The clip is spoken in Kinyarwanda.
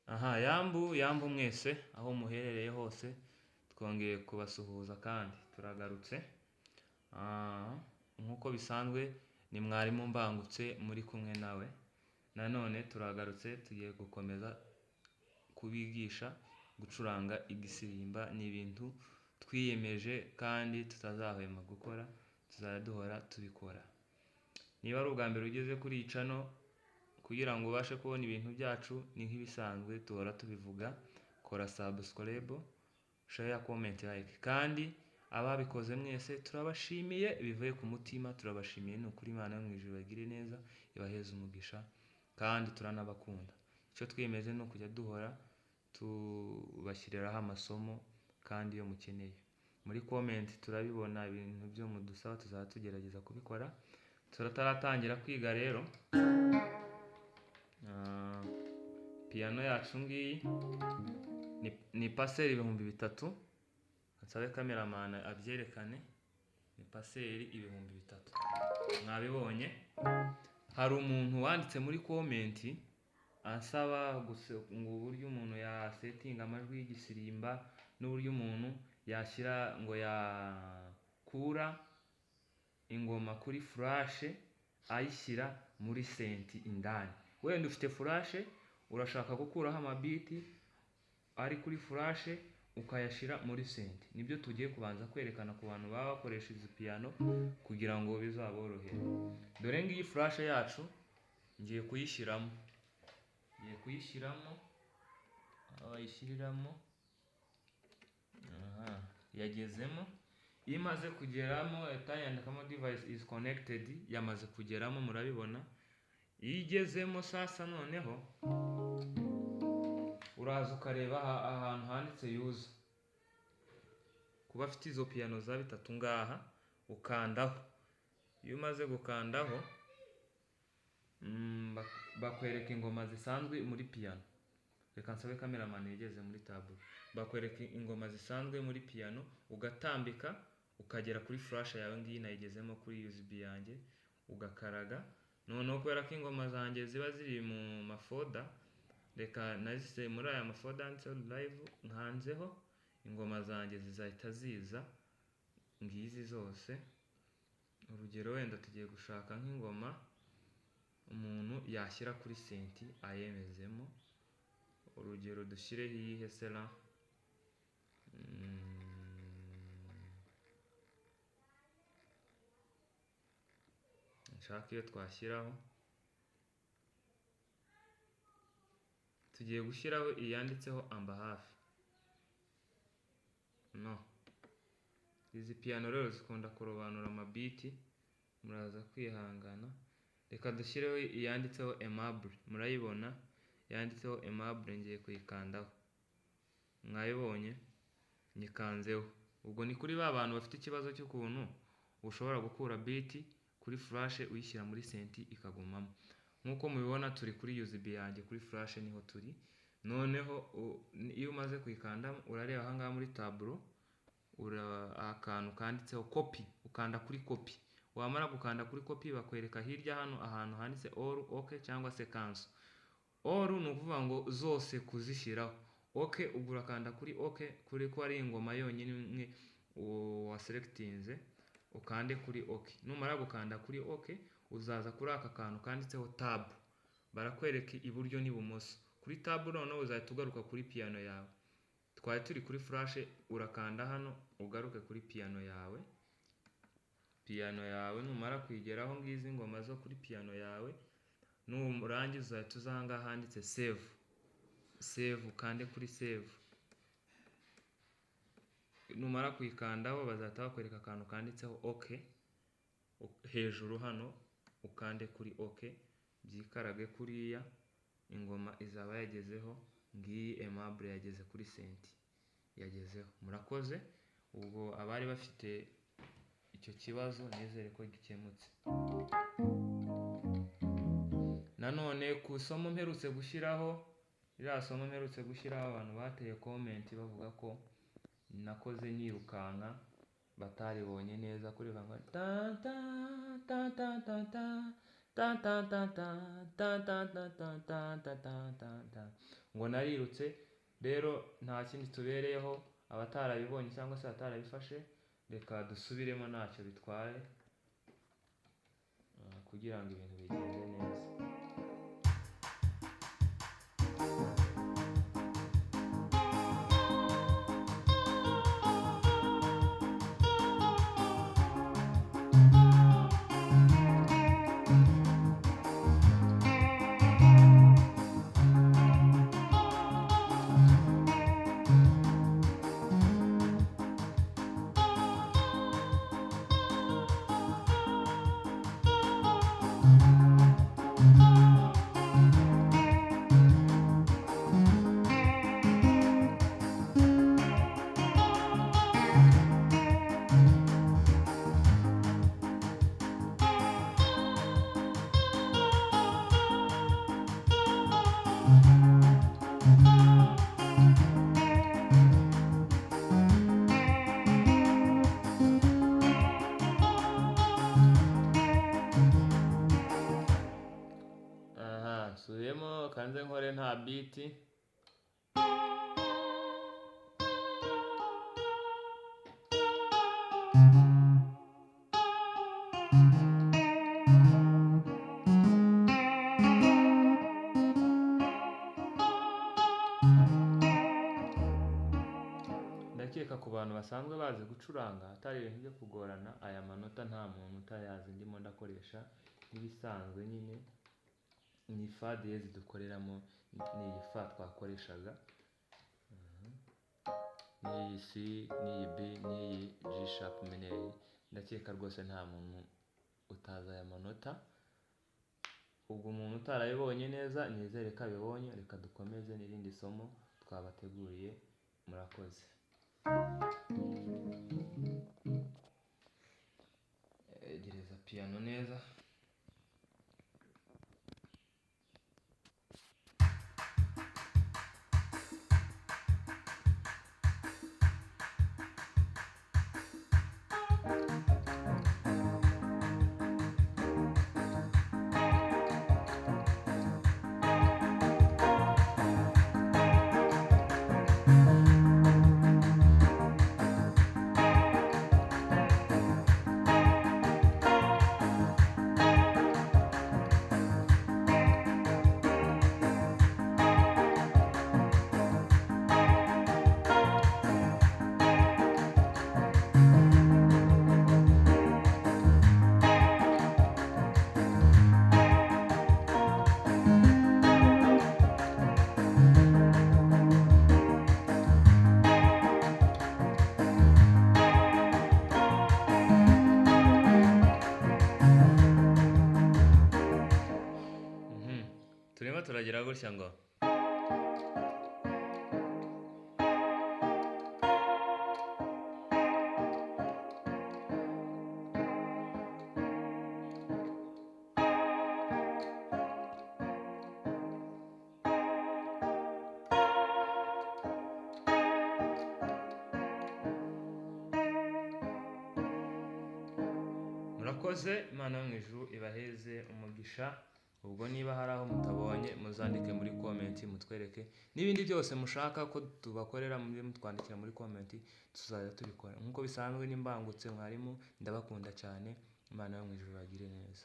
Aha, yambu yambu mwese aho muherereye hose, twongeye kubasuhuza kandi turagarutse. Ah, nk'uko bisanzwe ni mwarimu Mbangutse muri kumwe nawe. Nanone turagarutse, tugiye gukomeza kubigisha gucuranga igisirimba. Ni ibintu twiyemeje kandi tutazahwema gukora, tuzajya duhora tubikora. Niba ari ubwa mbere ugeze kuri iyi channel, kugira ngo ubashe kubona ibintu byacu, ni nk'ibisanzwe duhora tubivuga: kora subscribe, share, comment, like. Kandi ababikoze mwese turabashimiye bivuye ku mutima, turabashimiye ni ukuri. Imana yo mu ijuru ibagire neza, ibaheze umugisha, kandi turanabakunda. Icyo twiyemeje ni ukujya duhora tubashyiriraho amasomo, kandi iyo mukeneye muri comment turabibona, ibintu byo mudusaba tuzaba tugerageza kubikora. Turataratangira kwiga rero, piyano yacu ngiyi ni paseri 3000. Nsabe cameraman abyerekane. Ni paseri 3000, mwabibonye. Hari umuntu wanditse muri comment ansaba ngo uburyo umuntu yasetinga amajwi y'igisirimba n'uburyo umuntu yashyira ngo yakura ingoma kuri flash ayishyira muri synth indani. Wenda ufite flash, urashaka gukuraho amabeat ari kuri flash ukayashyira muri synth. Nibyo tugiye kubanza kwerekana ku bantu baba bakoresha izi piyano kugira ngo bizaborohere. Dore ngiyi flash yacu, ngiye kuyishyiramo, ngiye kuyishyiramo aho bayishyiriramo. Aha yagezemo. Iyo imaze kugeramo yandikamo "device is connected". Yamaze kugeramo, murabibona. Iyo igezemo sasa, noneho uraza ukareba ahantu handitse user kuba afite izo piyano za bitatu ngaha, ukandaho. Iyo umaze gukandaho, bakwereka ingoma zisanzwe muri piyano. Reka nsabe cameraman yigeze muri tableau. Bakwereka ingoma zisanzwe muri piyano, ugatambika ukagera kuri flash yawe. Ngiyi nayigezemo kuri USB yanjye, ugakaraga. Noneho kubera ko ingoma zanjye ziba ziri mu mafolder, reka nazise muri aya mafolder yanditseho live, nkanzeho, ingoma zanjye zizahita ziza. Ngizi zose. Urugero, wenda tugiye gushaka nk'ingoma umuntu yashyira kuri synth ayemezemo. Urugero, dushyireho iyihe sera? Nshaka iyo twashyiraho. Tugiye gushyiraho iyanditseho "Amba Hafi". No izi piyano rero zikunda kurobanura amabeat, muraza kwihangana. Reka dushyireho iyanditseho "Aimable". Murayibona yanditseho "Aimable". Ngiye kuyikandaho, mwayibonye, nyikanzeho. Ubwo ni kuri ba bantu bafite ikibazo cy'ukuntu ushobora gukura beat kuri flash uyishyira muri synth ikagumamo. Nk'uko mubibona, turi kuri USB yanjye, kuri flash niho turi. Noneho iyo umaze kuyikandamo, urareba ahangaha muri tableau akantu kanditseho copy, ukanda kuri copy. Wamara gukanda kuri copy, bakwereka hirya hano ahantu handitse all, ok cyangwa se cancel. All ni ukuvuga ngo zose kuzishyiraho. Ok, ubwo urakanda kuri ok, kuri ko ari ingoma yonyine imwe waselectinze, ukande kuri ok. Numara gukanda kuri ok, uzaza kuri aka kantu kanditseho tab, barakwereka iburyo n'ibumoso. Kuri tab noneho uzahita ugaruka kuri piyano yawe. Twari turi kuri flash, urakanda hano ugaruke kuri piyano yawe. Piyano yawe numara kuyigeraho, ngizi ingoma zo kuri piyano yawe. Nurangiza uzahita uza ahangaha handitse save. Save, ukande kuri save. Numara kuyikandaho, bazahita bakwereka akantu kanditseho ok hejuru hano, ukande kuri ok, byikarage kuriya, ingoma izaba yagezeho. Ngiyi "Aimable" yageze kuri synth, yagezeho. Murakoze. Ubwo abari bafite icyo kibazo nizere ko gikemutse. Nanone ku isomo mperutse gushyiraho, ririya somo mperutse gushyiraho, abantu bateye comment bavuga ko nakoze nirukanka, bataribonye neza kuri ngo ta ta ta ta ta ta ta ta ta ta ta ta ta ta ta ta ta ta ta. Ngo narirutse. Rero nta kindi tubereyeho, abatarabibonye cyangwa se abatarabifashe, reka dusubiremo ntacyo bitwaye, kugira ngo ibintu bigende neza. Aha, nsubiyemo kanze nkore nta beat. Ndakeka ku bantu basanzwe bazi gucuranga atari ibintu byo kugorana, aya manota nta muntu utayazi ndimo ndakoresha nk'ibisanzwe nyine. Ni fa diyezi dukoreramo, ni iyi fa twakoreshaga, n'iyi C, n'iyi B, n'iyi G sharp mineur. Ndakeka rwose nta muntu utazi aya manota. Ubwo umuntu utarabibonye neza nizere ko abibonye. Reka dukomeze n'irindi somo twabateguriye. Murakoze. Egereza piyano neza. Turimo turagira gutya ngo murakoze. Imana yo mu ijuru ibaheze umugisha. Ubwo niba hari aho mutabonye muzandike muri comment mutwereke, n'ibindi byose mushaka ko tubakorera mujye mutwandikira muri comment, tuzajya tubikora nk'uko bisanzwe. Nimbangutse mwarimu, ndabakunda cyane. Imana yo mu ijuru ibagire neza.